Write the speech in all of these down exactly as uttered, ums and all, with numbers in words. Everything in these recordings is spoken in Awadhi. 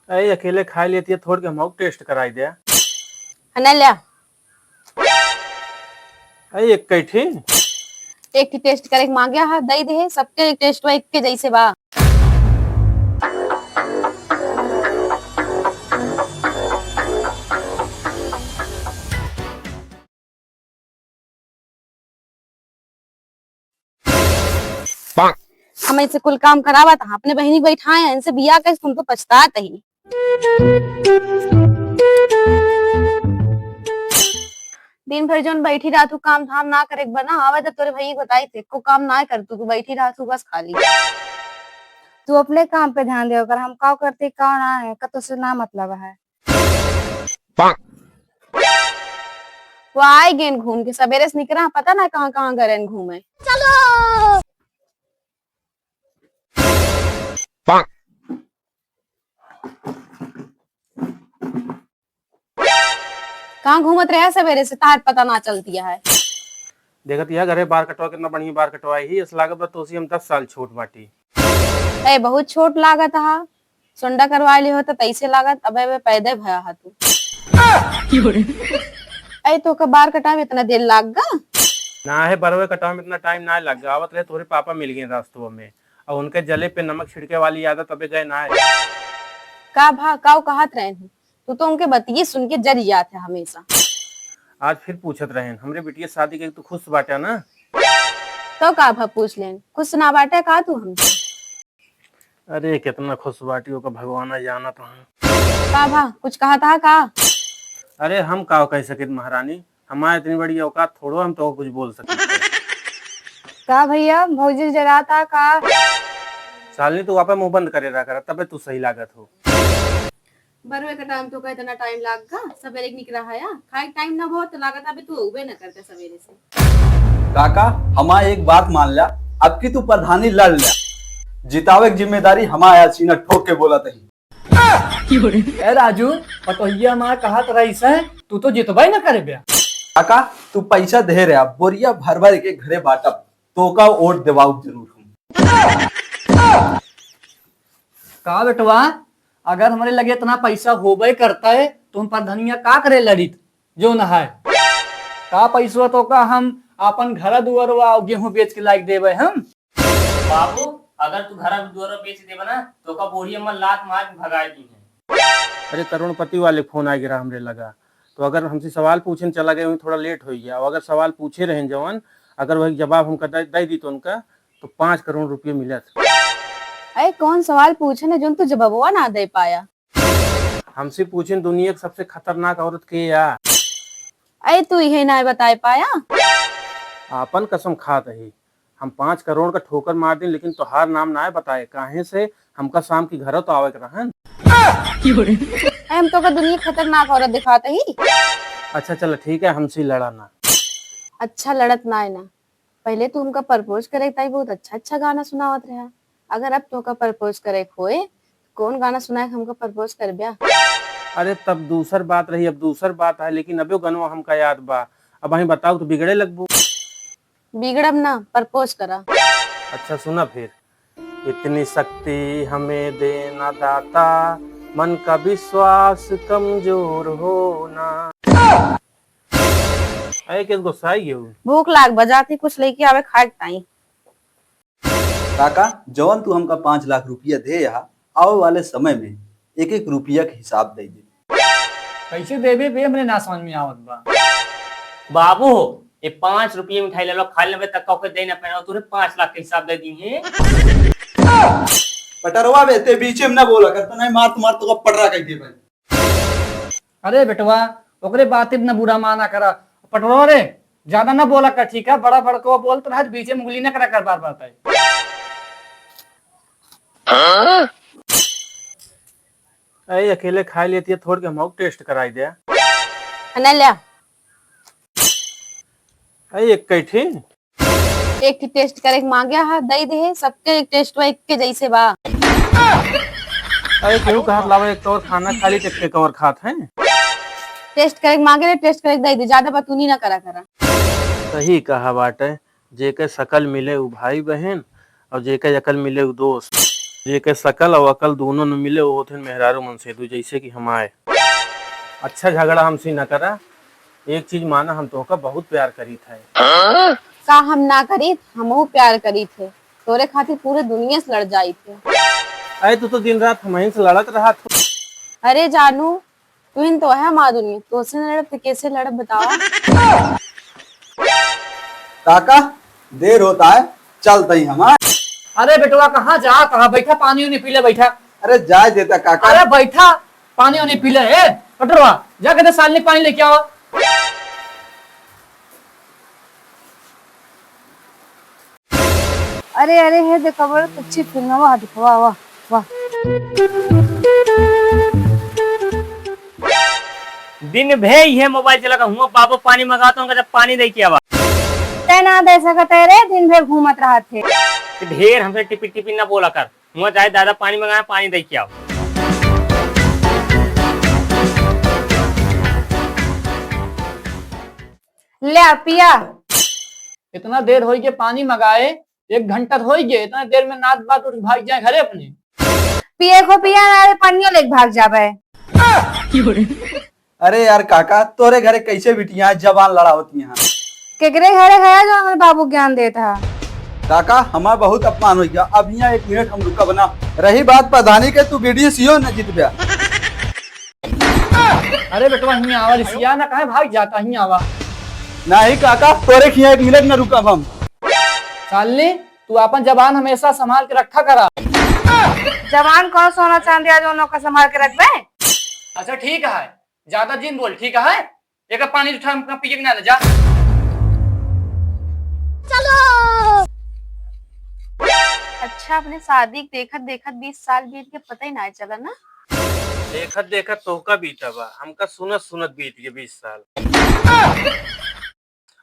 अरे, अकेले खाए लेती है, थोड़ के हमहू टेस्ट कराई दे। है ना, ल्या। अरे, एक कैठी। एक ठी टेस्ट करे के मांग्या है, दई दे, सबके टेस्ट वा एक के जैसे बा। हम इनसे कुल काम करावत हैं, अपने बहिनी के बैठाए हैं, इनसे बियाह कैसे तुम तो पछतात ही। दिन भर जौन बैठी रहत हूँ, काम धाम ना करे के बा ना, आवे तो तोरे भैया के बताई थे, को काम ना कर तू, तू बैठी रहत हूँ बस खाली। तू अपने काम पे ध्यान दे, अगर हम का करते का ना है, का तोसे ना मतलब है। वो आए गेन घूम के, सबेरे से निकरा, पता ना कहाँ कहाँ गए रहन घूमे। चलो। कहाँ घूमत रहे सबेरे से, तार पता ना चलती है। देखत यह घरे बार कटवा, कितना बढ़िया बार कटवाई ही, ऐसा लागत बा तोसे हम दस साल छोट बाटी। ए, बहुत छोट लागत हा। सोंडा करवा लियो त तैसे लागत, अबे, अबे पैदे भया हा तू। ए, तो का बार कटावे इतना देर लाग गा? ना है, बरवे कटावे में इतना टाइम ना लाग गा। आवत रहे तोरे पापा मिल गए रास्तवा में, और उनके जले पे नमक छिड़के वाली आदत अबे गए ना है। का भा, काऊ कहत रहे हैं? तू तो उनके बतिये सुन के जर जात है हमेशा। आज फिर पूछत रहे हैं, हमरे बिटिया शादी के तू खुश बाटा ना? तो का भा पूछ लेन, खुश ना बाटे का तू हमसे? अरे, कितना खुश बाटी, ओका भगवान जानत हैं। का भा, कुछ कहत हा का? अरे, हम का कह सकित महारानी, हमारे इतनी बड़ी औकात थोड़ो, हम तो कुछ बोल सकित। का भैया, भौजी जरात हा का? सालनी, तू आपन मुंह बंद करे रहा कर, तबे तू सही लागत हो। बरुए के टाइम तो का इतना टाइम लाग गा, सबेरे के निकला है या? खाए के टाइम ना बहुत लागत, अबे तू उबे ना करते सबेरे से। काका, हमार एक बात मान ल्या, अब की तू प्रधानी लड़ ल्या, जितावे की जिम्मेदारी हमार आया, सीना ठोक के बोला तही। ए राजू, पतोहिया माँ कहत रहीस है, तू तो जितबे न करे बे। काका, तू पैसा दे रहा, बोरिया भर भर के घरे बांटब, तो का वोट देवाऊ जरूर हम। का बेटवा, अगर हमरे लगे इतना पैसा होबे करता है, तो हम प्रधानिया का करे लड़ित, जो न है? का पैसवा तो का हम आपन घर दुआरवा और गेहूं बेच के लाइक देबे हम? बाबू, अगर तू घर दुआरवा बेच देबे ना, तो का बूढ़ी अम्मा लात मार के भगाए दी है। अरे, करोड़पति वाले फोन आ गिरा हमरे लगा, तो अगर हमसे सवाल पूछे चला गए, वहीं थोड़ा लेट हो गया, और अगर सवाल पूछे रहे जवन, अगर वही जवाब हमका दे, दे दी तो उनका, तो पाँच करोड़ रुपये मिलत। अरे, कौन सवाल पूछे ने जोन तू जवाबवा ना दे पाया? हमसे पूछे दुनिया के सबसे खतरनाक औरत के या? अरे, तू इहे ना बताए पाया। आपन कसम खात ही, हम पाँच करोड़ का ठोकर मार दिन, लेकिन तोहार नाम ना बताए, काहे से हमका शाम की घरों तो आवे के रहन। अरे, हम तो का दुनिया खतरनाक औरत दिखात ही। अच्छा चल ठीक है, हमसे लड़ा ना। अच्छा लड़त ना है ना, पहले तू हमका प्रपोज करे ताई बहुत अच्छा अच्छा गाना सुनावत रहा। अगर अब तोका प्रपोज करे के होए, कौन गाना सुनाए के हमका प्रपोज करब्या? अरे तब दूसर बात रही, अब दूसर बात है, लेकिन अबे गनवा हमका याद बा। अब वहीं बताओ तो बिगड़े लगबू। बिगड़ब ना, प्रपोज करा। अच्छा सुना फिर। इतनी शक्ति हमें देना दाता, मन का विश्वास कमजोर होना। अरे, किस गुस्साई गयो? भूख लाग बा, जाती कुछ लेके आवे खाए के ताई। काका, जवन तू हमका पाँच लाख रुपया दे यहाँ, आवे वाले समय में एक एक रुपया के हिसाब दे दे। कैसे देबे बे, हमरे ना समझ में आवत बा। बाबू हो, ये पाँच रुपये मिठाई ले लो, खा लेबे तक ओके दे ना पाए, तोरे पाँच लाख के हिसाब दे दी है। पटरवा बे, ते बीचे में ना बोला कर, तो नहीं मार, तुम्हार तो पटरा कह दे भाई। अरे बेटवा, ओकरे बात न बुरा माना करा। पटरवा रे, ज्यादा ना बोला कर, ठीक है? बड़ा बड़को बोलत रहा, बीचे में उंगली ना करा कर बार बार ताई। अरे अकेले खाए लेती है, थोड़ के हमहू टेस्ट कराई दे। ना ल्या। अरे एक कैठी। एक ठी टेस्ट करे के मांग्या हा, दई दे, सबके एक टेस्ट वा एक के जैसे बा। अरे केहू कहत लावा एक कवर खाना खा ली, एक कवर खात है। टेस्ट करे के मांगे रे, टेस्ट करे के दई दे, ज्यादा बतूनी ना करा करा। सही कहा बाटे, जेके शकल मिले उ भाई बहन, और जेके अकल मिले उ दोस्त। जेके शकल अउर अकल दोनों न मिले, वो होते हैं मेहरारू मनसेधू, जैसे कि हम आए। अच्छा झगड़ा हमसे न करा, एक चीज माना, हम तोहका बहुत प्यार करीत है। का हम ना करीत, हमहू प्यार करीत है। तोरे खातिर पूरे दुनिया से लड़ जाइत है। अरे तू तो दिन रात हमहिन से लड़त रहत हो। अरे जानू, तुहिन तो है माँ दुनिया, तोसे न लड़ब तो कैसे लड़ब बतावा? काका, देर होता है, चलते ही हम। अरे बेटवा, कहाँ जात ह? बैठा, पानी उनी पी ले, बैठा। अरे जाए देता काका। अरे बैठा, पानी उनी पी ले। ए कटरवा, जा कहते सालनी पानी लेके आवा। अरे अरे, हे देखा, बड़ा अच्छी फिल्म है, वाह देखा, वाह वाह वाह। दिन भे ये मोबाइल चला का हुआ, बाबू पानी मंगाता हूँ, जब पानी दे के आवा। तै ना दे सकत है रे, दिन भर घूमत रहत है। ढेर हमसे टिपी टिपी ना बोला कर, हुआ जाए दादा पानी मंगाए, पानी दे के आओ। ले आ, पिया। इतना देर होई के पानी मंगाए, एक घंटा तो होई गए, इतना देर में नात बात उठ भाग जाए घरे अपने। पिए को पिया ना रे, पानियो लेके भाग जाबे। अरे यार काका, तोरे घरे कैसे बिटियां जबान लड़ावती हैं? केकरे घरे गया जो हमारे बाबू ज्ञान देता है? काका, हमार बहुत अपमान हो गया, अब यहाँ एक मिनट हम रुकब ना। रही बात प्रधानी के, तू बीडीसीओ न जीतबे। अरे बेटवा, हियाँ आवा, रिसिया ना काहे भाग जाता, हियाँ आवा। नहीं काका, तोरे खिया एक मिनट न रुकब हम। सालनी, तू अपन जबान हमेशा संभाल के रखा करा। जबान कौन सोना चांदी आज उन्हों का संभाल के रखबे? अच्छा ठीक है, ज्यादा जिन बोल, ठीक है? एक पानी उठा, हमका पिए के ना दे, जा। चलो। अच्छा, अपने शादी के देखत देखत बीस साल बीत के पता ही ना चला ना। देखत देखत तोहका बीता बा, हमका सुनत सुनत बीत गए बीस साल।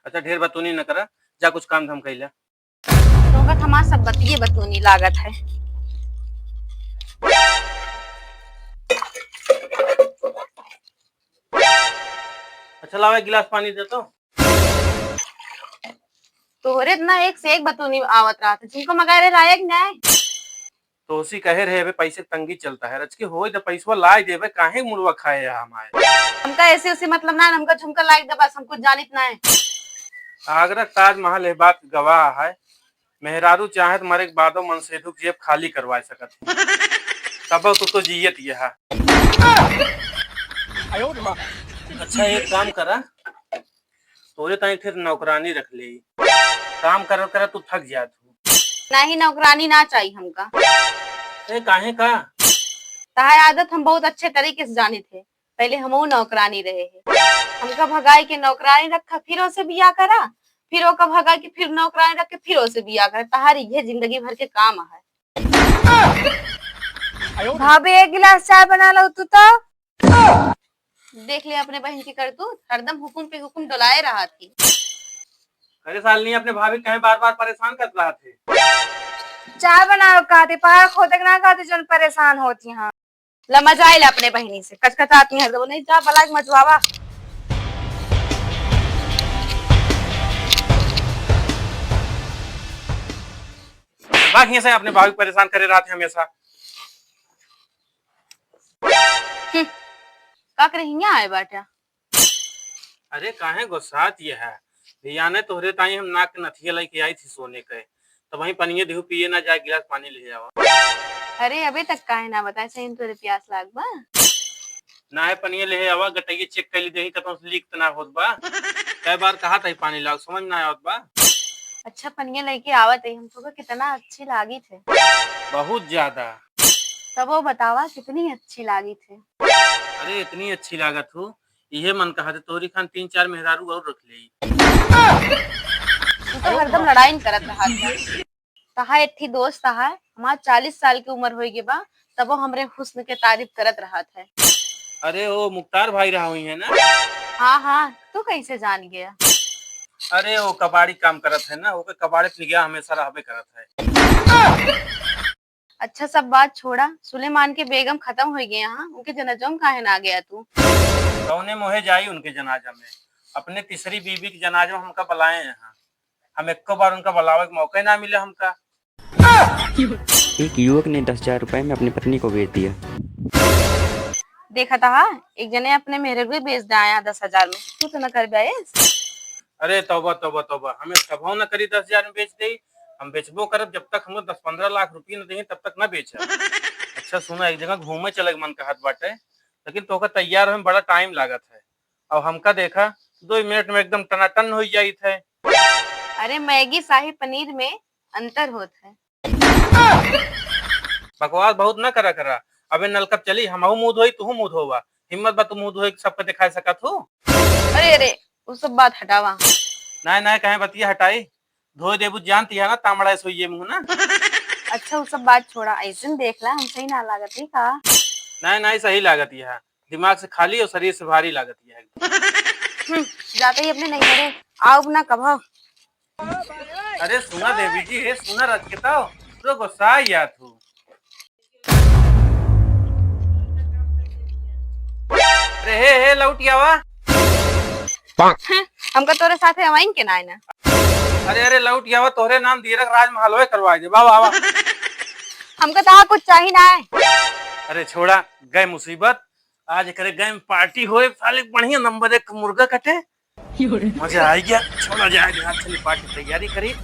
अच्छा, ढेर बतौनी न करा, जा कुछ काम धाम कैला। तोहका तो हमार सब बतिये बतौनी लागत है। अच्छा, लावा एक गिलास पानी दे तो। तोहरे इतना एक से एक बतौनी आवत रहत है, झुमका मंगाए रहे लायक नहीं। तोसी कहे रहे, अबे पैसे तंगी चलता है, रच के होए तो पैसवा लाए देबे, काहे मुड़वा खाए है हमारे। हमका ऐसे उसे मतलब ना, हमका झुमका लायक दे बस, हम कुछ जानित ना है। आगरा ताजमहल ए बात के गवाह है, मेहरारू चाहे तो मरे के बादो मनसेधू के जेब खाली करवा सकत है। तब तू तो जियत ये है। अच्छा एक काम करा, तोरे ताई फिर नौकरानी रख ले, काम करत करत तू थक जात हो। नहीं, नौकरानी ना चाहिए हमका। ए, काहे का? तहार आदत हम बहुत अच्छे तरीके से जानित है। पहले हमहू नौकरानी रहे है, हमका भगाई के नौकरानी रखा, फिर ओसे बियाह करा, फिर ओका भगाई के फिर नौकरानी रख के फिर ओसे बियाह करा। तहार ये जिंदगी भर के काम है। भाभी, एक गिलास चाय बना लो तू तो। देख ले अपने बहन की करतूत, हरदम हुकुम पे हुकुम डोलाए रहा थी। अरे सालनी, अपने भाभी कहे बार बार परेशान कर रहा थे। चाय बनाओ कहते, पहाड़ खोदे के ना कहते, जौन परेशान होती हैं। ला मजाइल अपने बहिनी से, कचकचाती हरदम, नहीं जा बलाक मजवावा। भाग यहाँ से, अपने भाभी को परेशान करे रहते हमेशा। हम्म, का करे हियाँ आए बाटा? अरे काहे गुस्सात ये है? भियाने तोहरे ताई हम नाक के नथिया लेके आई थी सोने के, तब वहीं पनिये देहू पिए ना जाए, गिलास पानी ले आवा। अरे अबे तक काहे ना बताए, सही में तोरे प्यास लाग बा? ना है पनिये ले आवा, गटइये चेक कर ली देही कतौ से लीक त ना होत बा। कई बार कहा था पानी लाओ, समझ ना आवत बा। अच्छा पनिये लेके आवत है, हम तो कितना अच्छी लागी थे। बहुत ज्यादा। तब वो बतावा कितनी अच्छी लागी थे। अरे इतनी अच्छी लागत हो, इहे मन कहा थे तोहरी खान तीन चार मेहरारू और रख ले। तू तो हरदम लड़ाई करत रहा था। तहा एक ठी दोस्त तहा, हमार चालीस साल की उम्र होई गई बा, तबो हमरे हुस्न के तारीफ करत रहत है। अरे ओ मुख्तार भाई रहा हुई है ना? हाँ हाँ, तू कैसे जान गया? अरे ओ कबाड़ी काम करत है ना, ओके कबाड़ी पे गया हमेशा रहबे करत है। अच्छा, सब बात छोड़ा, सुलेमान के बेगम खत्म हो गए, हाँ, उनके जनाजा में काहे ना गया तू? कौने मोहे जाई उनके जनाजा में? अपने तीसरी बीबी के जनाजा में हमका बुलाए हैं, हम एको बार उनका बुलावे के मौका ही ना मिले हमका। एक युवक ने दस हजार रुपए में अपनी पत्नी को बेच दिया। देखा था, एक जने अपने मेहररुए बेच दाया दस हजार में, तू तो न कर बेस। अरे तौबा, तौबा, तौबा, हम कबहू न करी दस हजार में बेच देई। हम बेचबो करब, जब तक हमको दस पन्द्रह लाख रुपये न देही, तब तक न बेचब। अच्छा सुना, एक जगह घूमे चले के मन कहत बाटे, लेकिन तोहका तैयार होए में बड़ा टाइम लागत है। और हमका देखा, दो मिनट में एकदम टनाटन हो जाइत है। अरे, मैगी शाही पनीर में अंतर होत है। बकवास बहुत ना करा करा। अबे नलका चली, हमहू मुंह धोई, तू मुंह धोवा। हिम्मत बा तू मुंह धोए के सबके दिखाई सकत हो? अरे, अरे, वो सब बात हटावा। नाय, नाय, कहे बतिया हटाई। धोए देबू जानती है ना, तामड़ा सोइए मुंह ना। अच्छा, वो सब बात छोड़ा, ऐसे न देख ला, हम सही ना लागत है का? नाय, नाय, सही लागत है। दिमाग से खाली और शरीर से भारी लागत है एकदम। हम्म, जाते ही अपने नैहरे, आउब ना कभो। अरे सुना देवी जी, हे सुना रचकिता, पूरा गुस्सा आ गया तू। अरे हे, हे, लौट आवा। हैं, हमका तोरे साथे अवाइन के ना है ना। अरे, अरे, लौट आवा, तोहरे नाम दीरक राजमहलवे करवा दे। बाबा, आवा। हमका तो कुछ चाहिए ना है। अरे छोड़ा, गए मुसीबत, आज करे गए में पार्टी होए, साले बढ़िया नंबर एक मुर्गा कटे। मजा आ गया, छोड़ा जाए, आज चली पार्टी तैयारी करी।